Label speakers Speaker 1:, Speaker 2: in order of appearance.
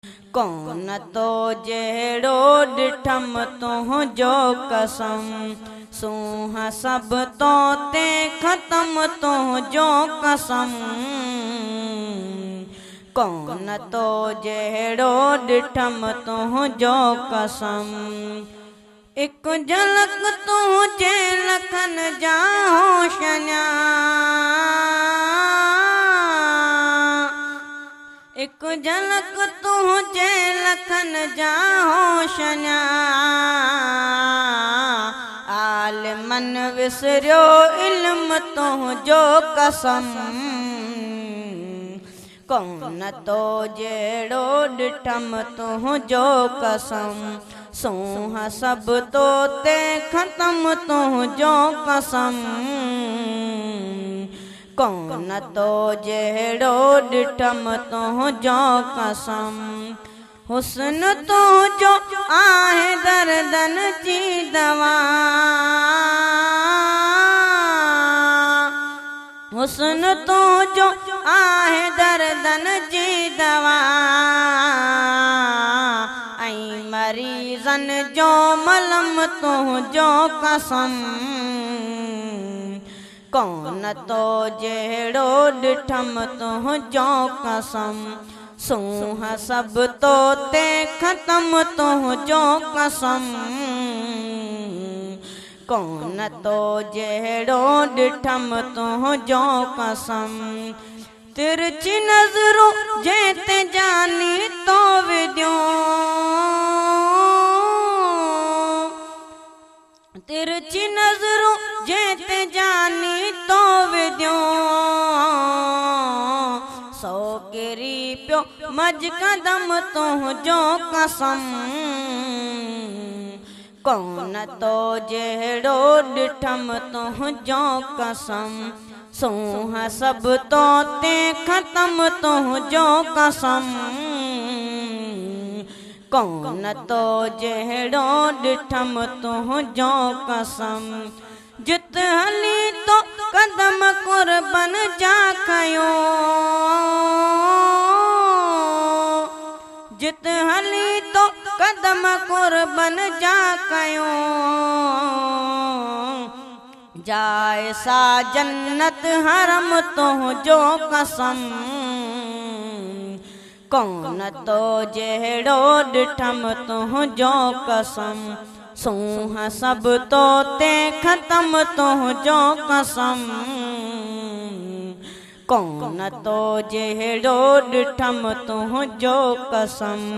Speaker 1: ڪونه تو جهڙو ڏٺم تنهنجو قسم، سونهن سڀ تو تي ختم تنهنجو قسم. ڪونه تو جهڙو ڏٺم تنهنجو قسم. هڪ جهلڪ تنهنجي لکن جا هوش اڃا، هڪ جهلڪ تنهنجي لکن جا هوش اڃا. عالمن وسريو علم تنهنجو قسم. ڪونه تو جهڙو ڏٺم تنهنجو قسم، سونهن سڀ تو تي ختم تنهنجو قسم. ڪونه تو جهڙو ڏٺم تنهنجو قسم. حسن تنهنجو آهي دردن جي دوا، حسن تنهنجو آهي دردن جي دوا، ۽ مريضن جو ملم تنهنجو قسم. ڪونه تو جهڙو ڏٺم تنهنجو قسم، سونهن سڀ تو تي ختم تنهنجو قسم. ڪونه تو جهڙو ڏٺم تنهنجو قسم. ترڇي نظرون جنهن تي جاني تو وڌيون، ترڇي نظرون جنهن تي جاني تو وڌيون، سو ڪري پيو مج قدم تنهنجو قسم. ڪونه تو جهڙو ڏٺم تنهنجو قسم، سونهن سڀ تو تي ختم تنهنجو قسم. ڪونه تو جهڙو ڏٺم تنهنجو قسم. جت هلي تو قدم قربن جا کنيو، جت هلي تو قدم قربن جا کنيو، جاءِ سا جنت حرم تنهنجو قسم. ڪونه تو جهڙو ڏٺم تنهنجو قسم، سونهن سڀ تو تي ختم تنهنجو قسم. ڪونه تو جهڙو ڏٺم تنهنجو قسم.